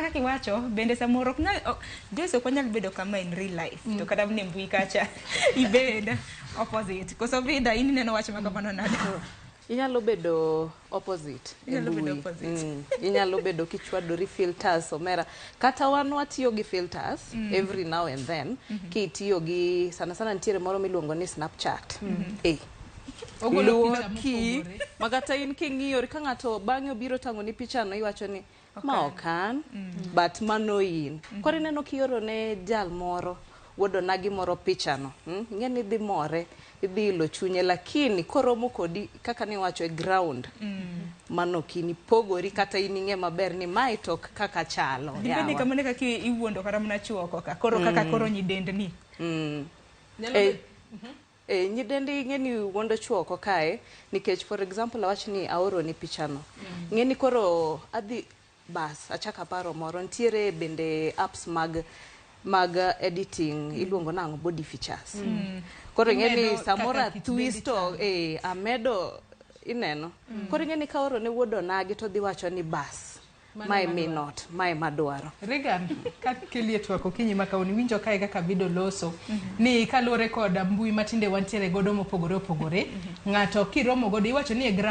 kaka iwacho bende samoro ok nyal Joyce ok wanyal bedo kama in real life to kata mana e mbui kacha ibed opposite. Koso Vida in ineno wach ma kamano nade? Inyalo bedo opposite e Inyalo bedo mbui. opposite. Inyalo bedo kichwadori filters omera. Kata wan watiyo gi filters every now and then. Kitiyo gi sana sana nitiere moro miluongo ni Snapchat. Eh. Ogolo picha Luoki mopogore. ma kata in king'iyori ka ng'ato bang'e obiro tang'oni pichano iwacho ni ma ok an but mano in. Koro ineno kioro ne jal moro wuod onagi moro pichano ing'e ni idhi more idhi ilo chunye lakini koromo kodi kaka niwacho e ground mano ok in ipogori kata in ing'e maber ni mae to ok kaka chalo Dibed ni yawa. kamano e kaka iwuondo kata mana chuo oko ka. Koro kaka koro nyidendni. Nyalo Eh, nyidendi ing'e ni wuondo chuo oko kae nikech for example awach ni aoroni pichano ng'e ni koro adhi bas achako aparo moro nitiere bende apps mag editing iluongo nang'o body features koro ing'e ni Imedo samoro kaka kit dendi atwist to amedo ineno koro ing'e ni kaoro ne wuod onagi to dhi wacho ni bas Mano mae madwaro. minot mae madwaro. Regan, ka kelie twak okinyi ma kawuono, iwinjo kae kaka Vido loso ni kaluwore kod mbui matinde wantiere godo mopogore opogore, ng'ato kiromo godo iwacho ni e ground.